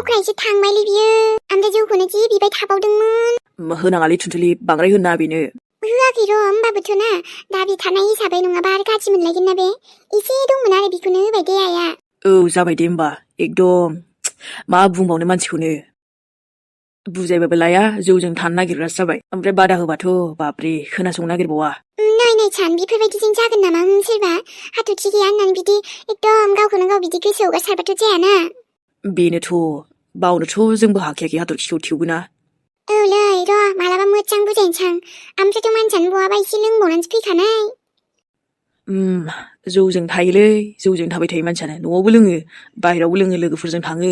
उख्रायसो थांबायलै बियो ओमफ्राय जौखौनो जि बिबाय थाबावदोंमोन होनाङालै थुनथुलि बांद्राय होना बेनो होआखै र' होमबाबोथ' ना दाबि थानाय हिसाबै नङाबा आरो गाज्रि मोनलायगोन ना बे एसे दंमोन आरो बेखौनो होबाय दे आइया औ जाबाय दे होमबा एकदम मा बुंबावनो मानसिखौनो बुजायबाबो लाया जौजों थानो नागिरग्रासो जाबाय ओमफ्राय बादा होबाथ' बाब्रे खोनासंनो नागिरबावा नाय सान बेफोरबायदिजों जागोन नामा सोरबा हाथरखि गैया होननानै बिदि एकदम गावखौनो गाव बिदि गोसो हगारसारबाथ' जायाना बेनोथ' बावनोथ' जोंबो हाखायाखै हाथरखिखौ थेवबो ना औलै र' मालाबा मोजां बुजायनोसां ओमफ्रायथ' मानसियानो बहाबा एसे लोंबावनानैसो फैखानाय जौजों थायोलै जौजों थाबाय थायो मानसियानो न'आवबो लोङो बाहेरावबो लोङो लोगोफोरजों थाङो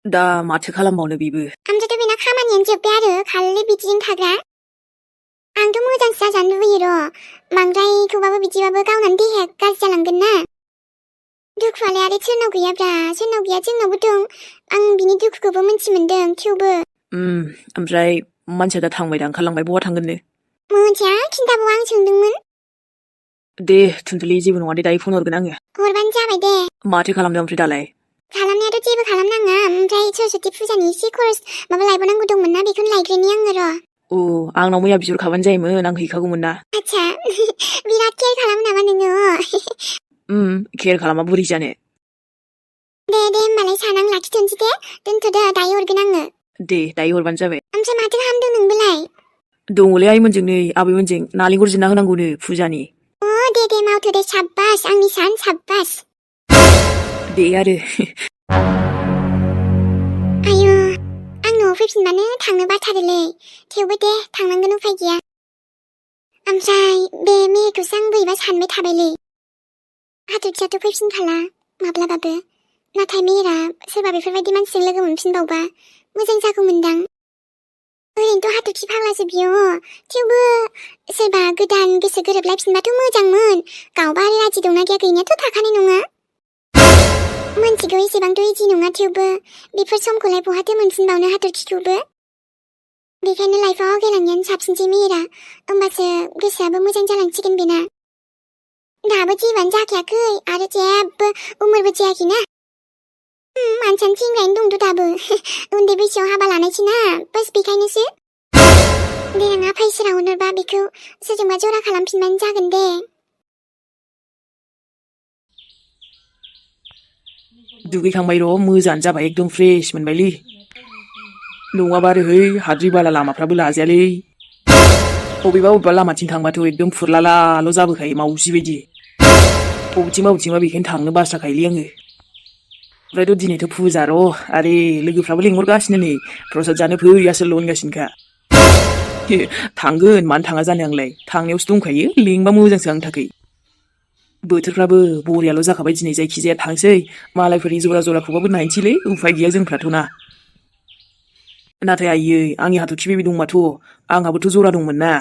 दा माथो खालामबावनो बेबो ओमफ्रायथ' बेना खामानियानो जोब्बाय आरो खालि बिदिजों थाग्रा आंथ' मोजांसो जाजानो लुबैयो र' बांद्रायखौबाबो बिदिबाबो गावनानो देहाया गाज्रि जालांगोन ना दुखुआलाय आरो सोरनाव गैयाब्रा सोरनाव गैया जोंनावबो दं आं बिनि दुखुखौबो मोनथि मोनदों थेवबो ओमफ्राय मानसिया दा थांबाय दा ओंखारलांबाय बहा थांगोननो मोनथिया खिन्थाबाव आं सोंदोंमोन दे थुनथुलि जेबो नङा दे दायो फन हरगोन आङो हरबानो जाबाय दे माथो खालामदों ओमफ्राय दालाय खालामनायाथ' जेबो खालामनाङा ओमफ्राय सरस्वती फुजानि एसे खरस माबा लायबावनांगौ दंमोन ना बेखौनो लायग्रोनि आङो र' आंनाव मैया बिहरखाबानो जायोमोन आं हैखागौमोन ना आच्छा बिराद केयार खालामो नामा नोङो केयार खालामा बोरै जानो दे होमबालाय सान आं लाखिथ'नोसै दे दोनथ'दो दायो हरगोन आङो दे दायो हरबानो जाबाय ओमफ्राय माथो खालामदों नोंबोलाय दङलै आइमोनजों नै आबैमोनजों नालेंखर जिरना होनांगौनो फुजानि दे मावथो दे साब्बास आंनि सान साब्बास दे आरो आयु आं न'आव फैफिनबानो थांनो बाथारोलै थेवबो दे थांनांगोन उफाय गैया ओमफ्राय बे मेहेरखौसो आं बोरैबा सानबाय थाबायलै हाथरखियाथ' फैफिनखाला माब्लाबाबो नाथाय मेहेरा सोरबा बेफोरबायदि मानसिजों लोगो मोनफिनबावबा मोजां जागौमोनदां ओरैनोथ' हाथरखि फाग्लासो बियो थेवबो सोरबा गोदान गोसो गोरोबलायफिनबाथ' मोजांमोन गावबा आरो राजि दंना गैया गैनायाथ' थाखानाय नङा मोनथिगौ एसेबांथ' इदि नङा थेवबो बेफोर समखौलाय बहाथो मोनफिनबावनो हाथरखिखौबो बेखायनो लाइफआव आवगायलांनायानो साबसिनसै मेहेरा होमबासो गोसोआबो मोजां जालांसिगोन बेना दाबो जेबोआनो जाखायाखै आरो जेबो उमरबो जायाखैना मानसियानो सेंग्रायैनो दंथ' दाबो उन्दै बैसोआव हाबा लानायसै ना बास बेखायनोसो देनां आफा इसोरा अनोबा बेखौ सोरजोंबा जरा खालामफिनबानो जागोन दे दुगैखांबाय र' मोजाङानो जाबाय एकदम फ्रेश मोनबायलै नङाबा आरो है हाद्रि बाला लामाफ्राबो लाजायालै बबेबा लामाथिं थांबाथ' एकदम फुरलालाल' जाबोखायो मावजि बायदि बबेथिंबा बेखायनो थांनो बास्राखायोलै आङो ओमफ्रायथ' दिनैथ' फुजा र' आरे लोगोफ्राबो लेंहरगासिनो नै प्रसाद जानो फै आसोल होनगासिनोखा थांगोन मानो थाङा जानो आंलाय थांनायावसो दंखायो लेंबा मोजांसो आंनि थाखाय बोथोरफ्राबो बरियाल' जाखाबाय दिनै जायखिजाया थांसै मालायफोरनि जराखौबाबो नायनोसैलै उफाय गैया जोंफ्राथ' ना नाथाय आयै आंनि हाथरखि बेबि दंबाथ' आंहाबोथ' जरा दंमोन ना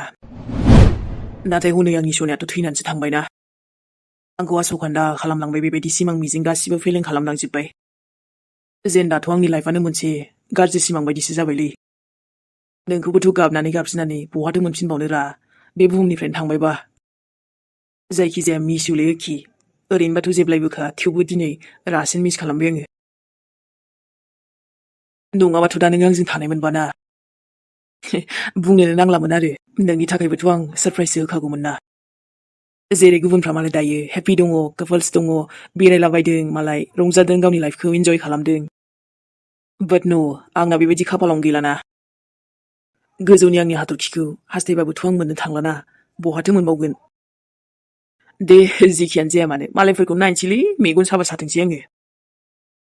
नाथाय हनै आंनि सनायाथ' थैनानैसो थांबायना आंखौ आसखान्दा खालामलांबाय बेबायदि सिमां मिजिं गासिबो फेलें खालामलांजोब्बाय जेन दाथ' आंनि लाइफआनो मोनसे गाज्रि सिमां बायदिसो जाबायलै नोंखौबोथ' गाबनानै बहाथो मोनफिनबावनो रा बे बुहुमनिफ्रायनो थांबायबा जायखिजाया मिसुलै एखि ओरैनोबाथ' जेब्लायबोखा थेवबो दिनै रासिन मिस खालामबाय आङो नङाबाथ' दा नों आंजों थानाय मोनबाना बुंनोनो नांलामोन आरो नोंनि थाखायबोथ' आं सारप्राइज होखागौमोन ना जेरै गुबुनफ्रा मालाय दायो हेपि दङ कापल्स दङ बेरायलाबायदों मालाय रंजादों गावनि लाइफखौ इन्जय खालामदों बाट न' आंना बेबायदि खाफालावनो गैलाना गोजौनि आंनि हाथरखिखौ हास्थायबाबोथ' आं मोननो थांलाना बहाथो मोनबावगोन दे जेखियानो जाया मानो मालायफोरखौ नायनोसैलै मेगन साबा साथोंसै आङो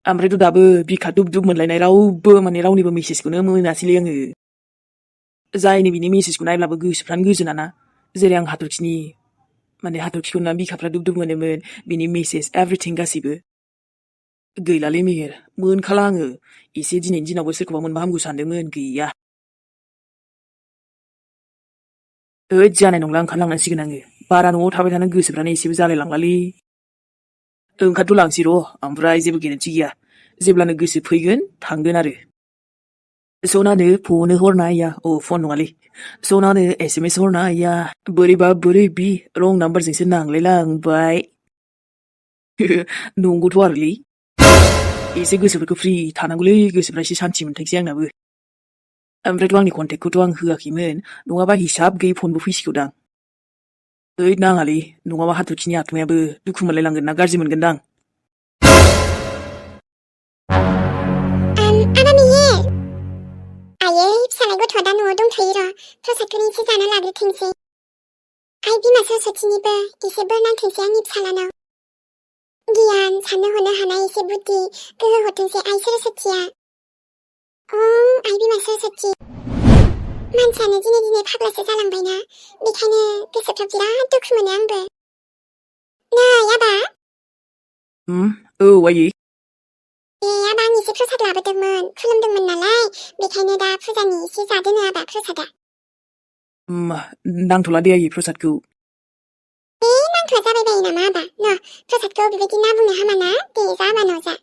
ओमफ्रायथ' दाबो बिखा दुब मोनलायनाय रावनिबो मेसेजखौनो मोनासैलै आङो जायनि बिनि मेसेजखौ नायब्लाबो गोसोफ्रानो गोजोनाना जेरै आं हाथरखिखौ ना बिखाफ्रा दुब मोनोमोन बिनि मेसेज एभ्रिथिं गासैबो गैलालै मेहेर मोनखाला आङो एसे दिनैनि दिनावबो सोरखौबा मोनबा हामगौ सानदोंमोन गैया जानाय नंला ओंखारलांनांसिगोन आङो बारा न'आव थाबाय थानो गोसोफ्रानो एसेबो जालायलांलालै ओंखारथ' लांसै र' ओमफ्राय जेबो गेरेन्थि गैया जेब्लानो गोसो फैगोन थांगोन आरो सनानो फन हरनाया फन नङालै सनानो SMS हरनाया बोरैबा बोरैबि रं नाम्बारजोंसो नांलायलांबाय नंगौथ' आरोलै एसे गोसोफोरखौ फ्रि थानांगौलै गोसोफ्रा एसे सान्थि मोनथोंसै आंनाबो ओमफ्रायथ' आंनि कन्टेक्टखौथ' आं होआखैमोन नङाबा हिसाब गैयै फनबो फैसिगौदां ओइ नाङालै नङाबा हाथरखिनि आत्मायाबो दुखु मोनलायलांगोन ना गाज्रि मोनगोनदां आबा मिये आयै फिसालाय गथ'आ दा न'आव दंथ'यो र' प्रसादखौनो एसे जाना लाग्रोथोंसै आइ बिमा सरस्वतीनिबो एसे बोर नांथोंसै आंनि फिसालानाव गियान साननो हनो हानाय एसे बुद्धि गोहो हरथोंसै आइ सरस्वतीया आइ बिमा सरस्वती मानसियानो दिनै दिनै फाग्लासो जालांबायना बेखायनो गोसोफ्राव बिराद दुखु मोनो आंबो नै आबा औ आयै आबा आं एसे प्रसाद लाबोदोंमोन खुलुमदोंमोन नालाय बेखायनो दा फुजानि एसे जादोनो आबा प्रसादा नांथ'ला दे आयै प्रसादखौ नांथ'आ जाबाय बायो नामा आबा न' प्रसादखौ बेबायदि ना बुंनो हामाना दे जा आबा न' जा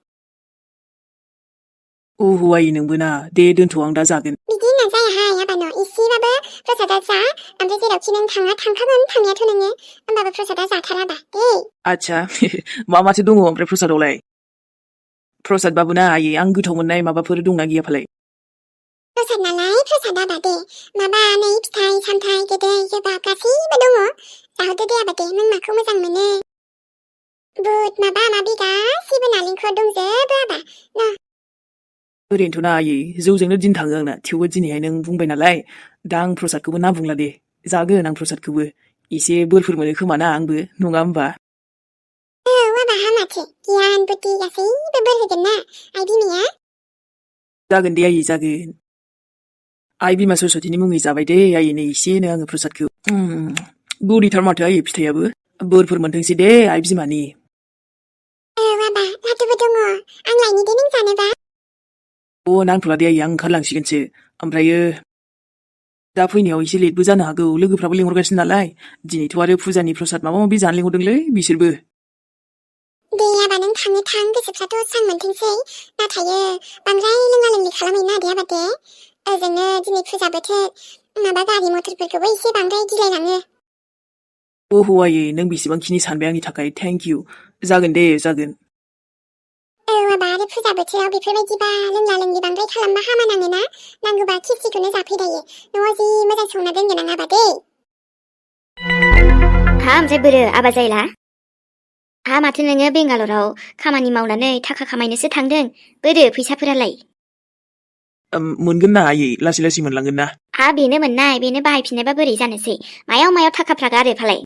ओहो आयै नोंबो ना दे दोनथ' आं दा जागोन बिदि होनना जायाहाय आबा न' एसेबाबो प्रसादा जा ओमफ्राय जेरावखि नों थांखागोन थांनायाथ' नोङो होमबाबो प्रसादा जाथाराबा दे आच्छा माथो दङ ओमफ्राय प्रसादावलाय प्रसादबाबो ना आयै आं गोथाव मोननाय माबाफोर दंना गैया फालाय प्रसाद नालाय प्रसाद आबा दे माबा नै फिथाइ सामथाइ गोदै गोबाब गासैबो दङ जाहोदो दे आबा दे नों माखौ मोजां मोनो बुट माबा माबि गासैबो नालेंखर दंजोबो आबा न' ओरैनोथ' ना आयै जौजोंनो दिन थाङो आंना थेवबो दिनैहाय नों बुंबाय नालाय दा आं प्रसादखौबो ना बुंला दे जागोन आं प्रसादखौबो एसे बोरफोर मोनो खोमा ना आंबो नङा होमबा आबा हामाथो गियान बुद्धि गासैबो बोर होगोन ना आइ बिमाया जागोन दे आयै जागोन आइ बिमा सरस्वतीनि मुङै जाबाय दे आयैनो एसेनो आङो प्रसादखौ गोदैथार माथो आयै फिथाइयाबो बोरफोर मोनथोंसै दे आइ बिमानि आबा लादुबो दङ आं लायनि दे नों जानोबा नांथ'ला दे आयै आं ओंखारलांसिगोनसो ओमफ्रायो दा फैनायाव एसे लेटबो जानो हागौ लोगोफ्राबो लेंहरगासिनो नालाय दिनैथ' आरो फुजानि प्रसाद माबा माबि जानो लेंहरदोंलै बिसोरबो दे आबा नों थाङो थां गोसोफ्राथ' स्रां मोनथोंसै नाथायो बांद्राय लोंला लोंलि खालामहैनो नाङा दे आबा दे ओजोंनो दिनै फुजा बोथोर माबा गारि मथरफोरखौबो एसे बांद्राय गिलायलाङो ओहो आयै नों बेसेबांखिनि सानबाय आंनि थाखाय थेंक इउ जागोन दे जागोन आबा आरो फुजा बोथोराव बेफोरबायदिबा लोंला लोंलि बांद्राय खालामबा हामा नाङोना नांगौबा खिस्टिखौनो जाफैदायो न'आव जि मोजां संना दोनगोन आं आबा दे ओमफ्राय बोरो आबा जायला माथो नोङो बेंगालराव खामानि मावनानै थाखा खामायनोसो थांदों बोरो फैसाफोरालाय मोनगोन ना आयै लासै लासै मोनलांगोन ना बेनो मोननाय बेनो बाहायफिननायबा बोरै जानोसै मायाव थाखाफ्रा गारो फालाय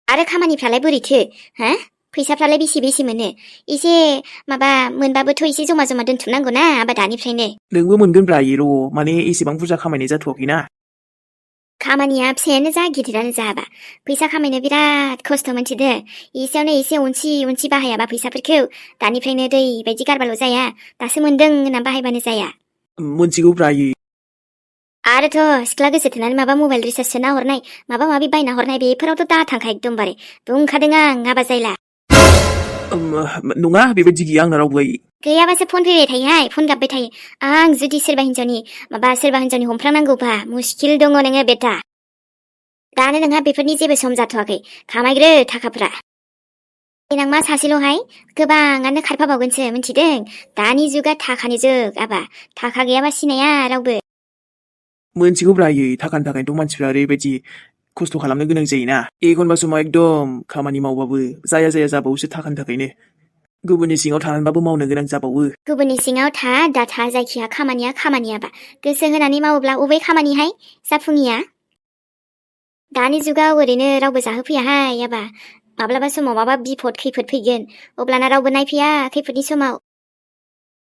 आरो खामानिफ्रालाय बोरैथो फैसाफ्रालाय बेसे बेसे मोनो एसे माबा मोनबाबोथ' एसे जमा जमा दोनथुमनांगौ ना आबा दानिफ्रायनो नोंबो मोनगोनब्रा आयै र' माने एसेबां बुरजा खामायनाय जाथ'वाखैना खामानिया फिसायानो जा गिदिरानो जा आबा फैसा खामायनो बिराद खस्थ' मोनथिदो एसेयावनो एसे उनसि बाहायाबा फैसाफोरखौ दानिफ्रायनो दै बायदि गारबाल' जाया दासो मोनदों होनना बाहायबानो जाया मोनथिगौब्रा आयै आरोथ' सिख्ला गोसो थोनानै माबा मबाइल रिसार्ज सोना हरनाय माबा माबि बायना हरनाय बेफोरावथ' दा थांखा एकदमबारे बुंखादों आं आबा जायला नङा बेबायदि गैया आंना रावबो आयै गैयाबासो फन फैबाय थायोहाय फन गाबबाय थायो आं जुदि सोरबा हिन्जावनि हमफ्रांनांगौबा मुस्किल दङ नोङो बेटा दानो नोंहा बेफोरनि जेबो सम जाथ'वाखै खामायग्रो थाखाफ्रा देनां मा सासेल'हाय गोबाङानो खारफाबावगोनसो मिथिदों दानि जुगा थाखानि जुग आबा थाखा गैयाबा सिनाया रावबो मोनथिगौब्रा आयै थाखानि थाखायनोथ' मानसिफ्रा ओरैबायदि खस्थ' खालामनो गोनां जायोना एखनबा समाव एकदम खामानि मावबाबो जाया जाबावोसो थाखानि थाखायनो गुबुननि सिङाव थानानैबाबो मावनो गोनां जाबावो गुबुननि सिङाव था दाथा जायखिया खामानियाबा गोसो होनानै मावोब्ला अबे खामानिहाय जाफुङिया दानि जुगाव ओरैनो रावबो जाहोफैयाहाय आबा माब्लाबा समाव माबा बिपद खैफोद फैगोन अब्लाना रावबो नायफैया खैफोदनि समाव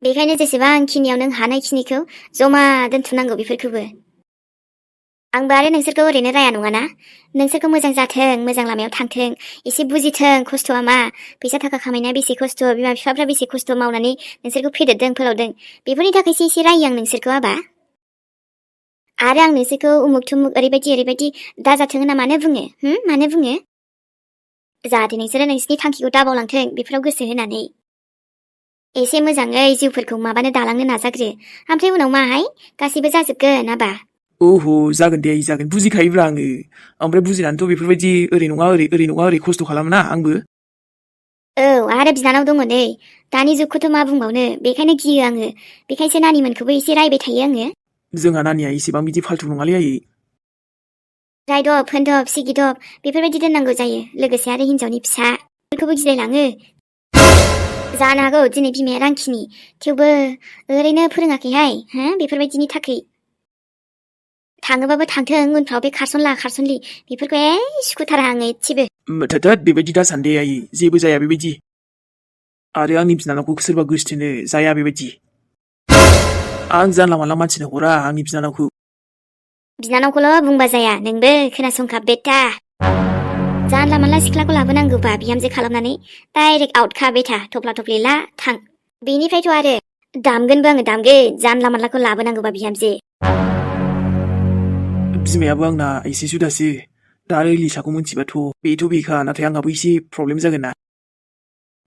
बेखायनो जेसेबांखिनियाव नों हानायखिनिखौ जमा दोनथुमनांगौ बेफोरखौबो आंबो आरो नोंसोरखौ ओरैनो राया नङाना नोंसोरखौ मोजां जाथों मोजां लामायाव थांथों एसे बुजिथों खस्थ'आ मा फैसा थाखा खामायनाया बेसे खस्थ' बिमा बिफाफ्रा बेसे खस्थ' मावनानै नोंसोरखौ फेदेरदों फोलावदों बेफोरनि थाखायसो एसे रायो आं नोंसोरखौ आबा आरो आं नोंसोरखौ उमुक थुमुक ओरैबायदि दाजाथों होनना मानो बुङो जाहाथे नोंसोरो नोंसिनि थांखिखौ दाबावलांथों बेफोराव गोसो होनानै एसे मोजाङै जिउफोरखौ माबानो दालांनो नाजाग्रो ओमफ्राय उनाव माहाय गासैबो जाजोबगोन आबा ओहो जागोन दे जागोन बुजिखायोब्रा आङो ओमफ्राय बुजिनानैथ' बेफोरबायदि ओरै नङा ओरै खस्थ' खालामना आंबो आरो बिनानाव दङ नै दानि जुगखौथ' मा बुंबावनो बेखायनो गियो आङो बेखायसो नानिमोनखौबो एसे रायबाय थायो आङो जोंहा नानिया एसेबां बिदि फाल्थु नङालै आयै रायदब होनदब सिगिदब बेफोरबायदि दोननांगौ जायो लोगोसे आरो हिनजावनि फिसा बेफोरखौबो गिलायलाङो जानो हागौ दिनै बिमाया रांखिनि थेवबो ओरैनो फोरोङाखैहाय हो बेफोरबायदिनि थाखै थाङोबाबो थांथों उनफ्राव बे खारसनला खारसनलि बेफोरखौ सुखुथारा आङो एसेबो थोद बेबायदि दा सानदे आयै जेबो जाया बेबायदि आरो आंनि बिनानावखौ सोरबा गोसथोनो जाया बेबायदि आं जानला मानला मानसिनो हरा आंनि बिनानावखौ बिनानावखौल' बुंबा जाया नोंबो खोनासंखा बेटा जानला मानला सिख्लाखौ लाबोनांगौबा बिहामजो खालामनानै डाइरेक्ट आउटखा बेटा थफ्ला थफ्लि ला थां बेनिफ्रायथ' आरो दामगोनबो आङो दामगोन जानला मानलाखौ लाबोनांगौबा बिहामजो बिमायाबो आंना एसे जुदासो दा आरो लिसाखौ मिथिबाथ' बेथ' बेखा नाथाय आंहाबो एसे प्रब्लेम जागोन ना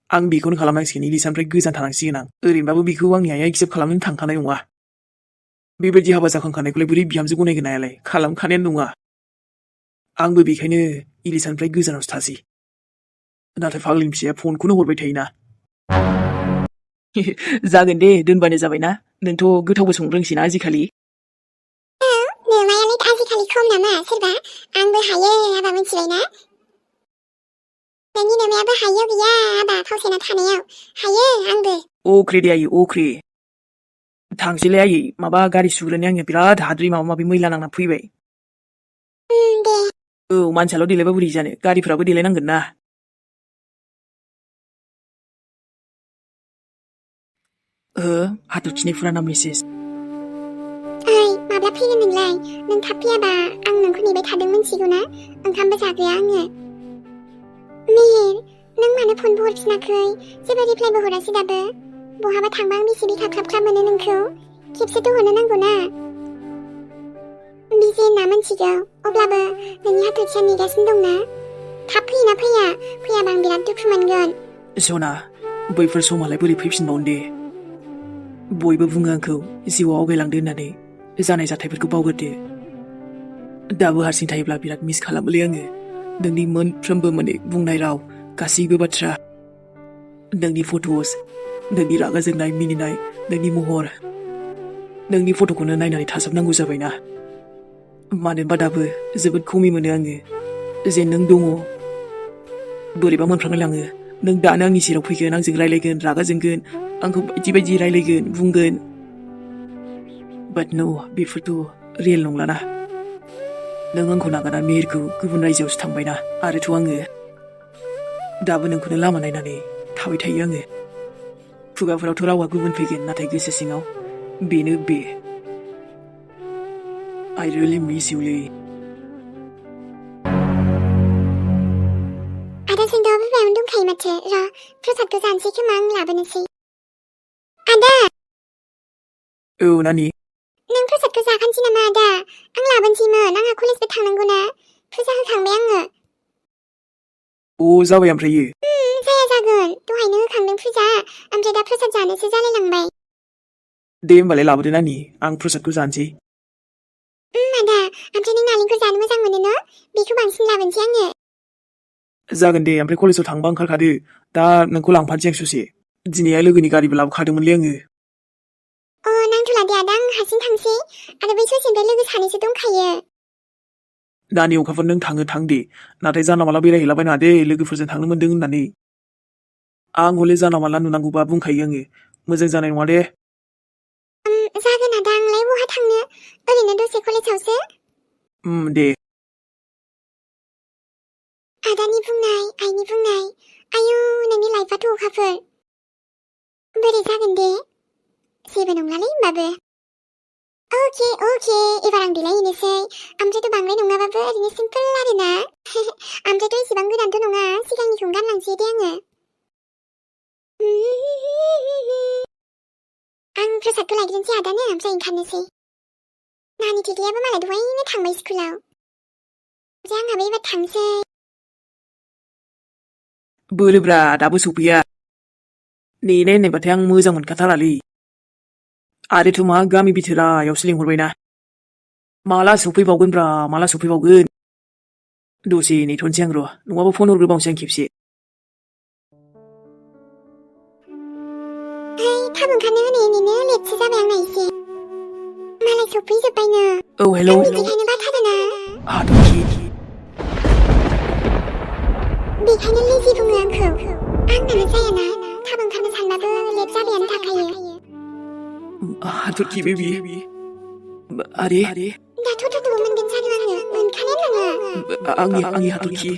आं बेखौनो खालामनांसिगोन इलिसानिफ्राय गोजान थानांसिगोन आं ओरैनोबाबो बेखौ आंनि आइया एक्सेप्ट खालामनो थांखानाय नङा बेबायदि हाबा जाखांखानायखौलाय बोरै बिहामजो गनायगोन आयालाय खालामखानायानो नङा आंबो बेखायनो इलिसानिफ्राय गोजानावसो थासै नाथाय फाग्लिनि फिसाया फनखौनो हरबाय थायोना जागोन दे दोनबानो जाबायना नोंथ' गोथावबो संनो रोंसैना आजिखालि नोमायालाय आजिखालि खम नामा सोरबा आंबो हायो आबा मिथिबायना नोंनि नोमायाबो हायो गैया आबा फावसायना थानायाव हायो आंबो अख्रे दे आयै अख्रे थांसैलाय आयै माबा गारि सुग्रोनि आङो बिराद हाद्रि माबा माबि मैला नांना फैबाय दे औ मानसियाल' देलायबा बोरै जानो गारिफ्राबो देलायनांगोन ना हाथरखिनि फुराना मेसेज ओइ माब्ला फैगोन नोंलाय नों थाब फैयाबा आं नोंखौ नेबाय थादों मिथिगौ ना ओंखामबो जाग्रोया आङो मेहेर नों मानो फनबो हरफिनाखै जेबो रिप्लाइबो हरासै दाबो बहाबा थांबा आं बेसे बिखा ख्लाब ख्लाब मोनो नोंखौ खेबसेथ' हरनो नांगौ ना बिजि होनना मिथिगौ अब्लाबो नोंनि हाथरखिया नेगासिनो दंना थाब फैयोना फैया फैयाबा आं बिराद दुखु मोनगोन सना बैफोर समालाय बोरै फैफिनबावनो दे बयबो बुङो आंखौ जिउआव आवगायलांदो होननानै जानाय जाथायफोरखौ बावगारदो दाबो हारसिं थायोब्ला बिराद मिस खालामोलै आङो नोंनि मोनफ्रोमबो माने बुंनाय राव गासैबो बाथ्रा नोंनि फट'स नोंनि रागा जोंनाय मिनिनाय नोंनि महर नोंनि फट'खौनो नायनानै थाजोबनांगौ जाबायना मानो होनबा दाबो जोबोद खमि मोनो आङो जे नों दङ बोरैबा मोनफ्रांलायलाङो नों दानो आंनि सेराव फैगोन आंजों रायलायगोन रागा जोंगोन आंखौ बायदि बायदि रायलायगोन बुंगोन बाट न' बेफोरथ' रियेल नंलाना नों आंखौ नागारनानै मेहेरखौ गुबुन रायजोआवसो थांबायना आरोथ' आङो दाबो नोंखौनो लामा नायनानै थाबाय थायो आङो खुगाफोरावथ' रावा गुबुन फैगोन नाथाय गोसो सिङाव बेनो बे I really miss you लै आदा जोंथ' बिमायावनो दंखायो माथो र' प्रसादखौ जानोसै खोमा आं लाबोनोसै आदा औ नानि नों प्रसादखौ जाखानोसै नामा आदा आं लाबोनोसैमोन आंहा कलेजबो थांनांगौ ना फुजा होखांबाय आङो जाबाय ओमफ्रायो जाया जागोन दहायनो होखांदों फुजा ओमफ्राय दा प्रसाद जानोसो जालायलांबाय दे होमबालाय लाबोदो नानि आं प्रसादखौ जानोसै आदा ओमफ्राय नों नालेंखर जानो मोजां मोनो न' बेखौ बांसिन लाबोनोसै आङो जागोन दे ओमफ्राय कलेजाव थांबा ओंखारखादो दा नोंखौ लांफानोसै आं ससे दिनैहाय लोगोनि गारिबो लाबोखादोंमोनलै आङो नांथ'ला दे आदा आं हारसिं थांसै आरो बै ससेनिफ्राय लोगो सानैसो दंखायो दानि अखाफोर नों थां दे नाथाय जानला माला बेरायहैलाबायनाङा दे लोगोफोरजों थांनो मोन्दों होननानै आं हले जानला माला नुनांगौबा बुंखायो आङो मोजां जानाय नङा दे जागोन आदा आंलाय बहा थांनो ओरैनो दसे कलेजावसो दे आदानि बुंनाय आइनि बुंनाय आयु नोंनि लाइफआथ' अखाफोर बोरै जागोन दे जेबो नंलालै होमबाबो अके एबार आं देलायहैनोसै ओमफ्रायथ' बांद्राय नङाबाबो ओरैनो सिम्पोल आरोना ओमफ्रायथ' एसेबां गोदानथ' नङा सिगांनिखौनो गानलांसै दे आङो आं प्रसादखौ लायग्रोनोसै आदानो ओमफ्राय ओंखारनोसै नानि थेथेयाबो मालाय दहायनो थांबाय स्कुलाव ओमफ्राय आंहाबो एबार थांसै बोरोब्रा दाबो सफैया नेनाय होननायबाथाय आं मोजां मोनखाथारालै आरोथ' मा गामि बिथोरायावसो लिंहरबायना माला सफैबावगोनब्रा माला सफैबावगोन दसे नेथ'नोसै आं र' नङाबा फन हरग्रोबावनोसै आं खेबसे थाब ओंखारनो नेनो लेटसो जाबाय आंना एसे मालाय सफैजोब्बायनो औ हेलौ आं बिदिखायनो बाथारोना हाथरखि बेखायनो लेजि बुङो आंखौ आंनानो जायाना थाब ओंखारनो सानबाबो लेट जाबायानो थाखायो हाथरखि बेबि आरे दाथ' मोनगोन सानो आङो मोनखानाय नङा आंनि हाथरखि